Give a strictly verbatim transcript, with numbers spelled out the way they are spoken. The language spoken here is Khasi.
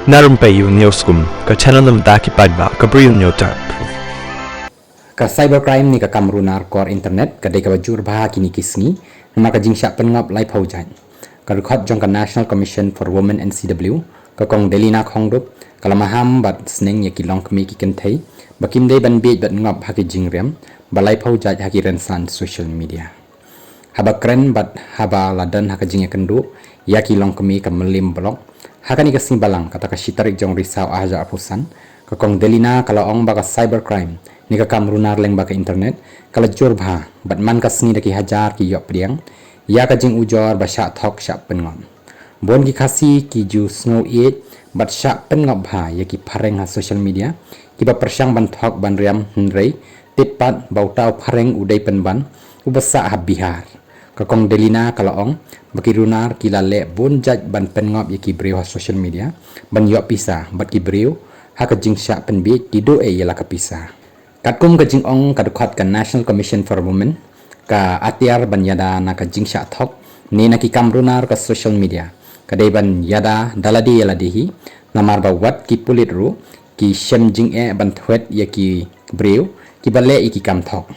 Na rympei ïa u News Kum, ka channel na bynta ki paidbah, ka Bri u News Tap. Ka cybercrime ne ka kam runar kor internet ka dei kaba jur bha kine ki sngi, namar ka jingshah pynngop laiphew jait. Ka dkhot jong ka National Commission for Women, N C W, ka Kong Delina Khongdup, ka la maham bad sneng ïa ki longkmie ki kynthei ba kim dei ban bieit bad ngop ha ki jingriam ba laiphew jait ha ki rynsan social media. Haba kren bad haba la don ha ka jingïakynduh ïa ki longkmie ka Mylliem Block ha kane ka sngi Balang, kata ka shi tarik jong Risaw ar hajar arphew san, ka Kong Delina ka la ong ba ka cybercrime ne ka kam runar lyngba ka internet ka la jur bha bad man ka sngi da ki hajar ki ïoh pdiang ïa ka jingujor ba shah thok shah pynngop. Bun ki Khasi ki ju sngew ïeit bad shah pynngop bha ïa ki phareng ha social media kiba pyrshang ban thok ban riam, hynrei tip pat ba uta u phareng u dei pynban uba sah ha Bihar. Ka Kong Delina ka la ong ba ki runar ki la leh bun jait ban pynngop ïa ki briew ha social media ban ïoh pisa, bad ki briew ha ka jingshah pynbieit ki duh ei ïa la ka pisa. Katkum ka jingong ka dkhot ka National Commission for Women, ka atiar ban ïada na ka jingshah thok ne na ki kam runar ka social media ka dei ban ïada da lade ïa lade hi, namar ba wat ki pulit ruh ki shem jingeh ban thwet ïa ki briew kiba leh ïa ki kam thok.